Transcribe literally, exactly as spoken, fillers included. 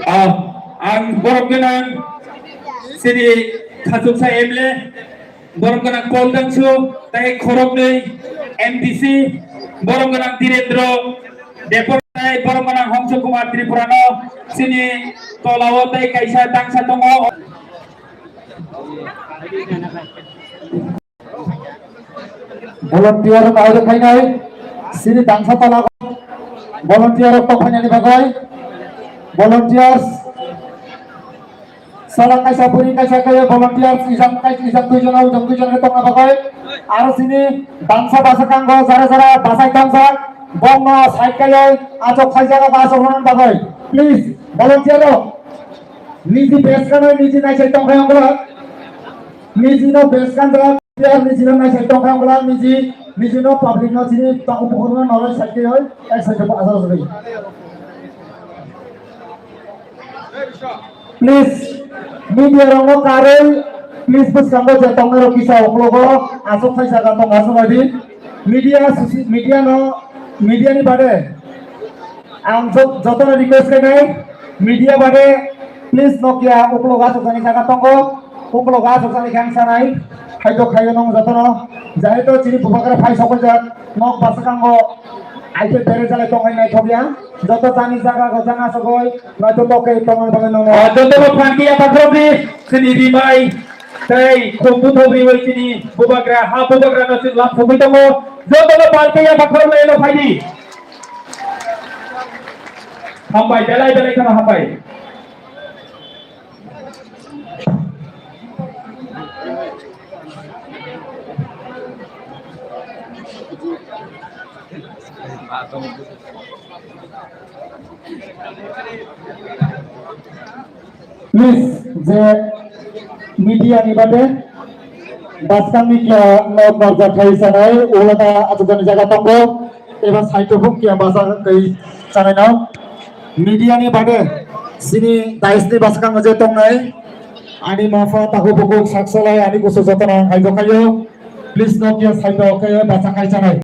Ah, ang borok gwnang sini Khachuksa M L A, borok gwnang Paul Dangsu, tei khoroknwi M D C, borok gwnang Dhirendra Debbarma tei borok gwnang Hongso Kumar Tripura no sini tolao tei kaisa tangsa tongo. Volunteer rok airok khainai sini tangsa tola volunteer rok tokphainani bagwi volunteers sala kaisa bwrwi kaisa kaiwi volunteers ijak kaisa ijak dui jona ujak dui jona tongna bagwi aro sini tangsa basa kango jara jara basai tongsa bongno side kaiwi achok khaijak achok rwna bagwi please volunteer rok niji base kanai niji naisai tongkhai ongla niji no base kanjak. Player ni jino naisai tongkha wngla niji, niji no public no chini takhuk bukhuk no noroi side khe oi, ek side khe asal asal. Please, media rok no karwi, please bwskango je tongnai rok kisa uklogo aswk khaisa ga tong aswk bai di. Media, media no, media ni bade ang jot-, joto no request khainai, media bade please Nokia uklogo aswk jani jaga tongo. Uklogo aswk jani khe ang sanai, khaito khaio nong jotono, jahai to chini bubagra phai sokojak, nok bwskango aike bere jalai tongwi naithokya, joto jani jaga go jana sogoi, naithotok khe tongwi bagwi nongno. Ah, jotono phan kiya pakhorok di, chini rimai, tei khum buthok riwi chini bubagra, ha bubagra no chwng lab sogwi tongo, jotono phan kiya pakhorok no eno phai di. Hambai, belai belai kheno hambai. Please, je media ni bade, bwskang ni kya nok nok jathai sanai, ulata achukani jaga tongo. Eba side o huk ya basa kai chanai no. Media ni bade sini dais ni bwskango je tongnai. Ani mapha takhuk bukhuk saksalai ani kusu jotono ang kaijo khaio. Please Nokia side o khe basa kai chanai.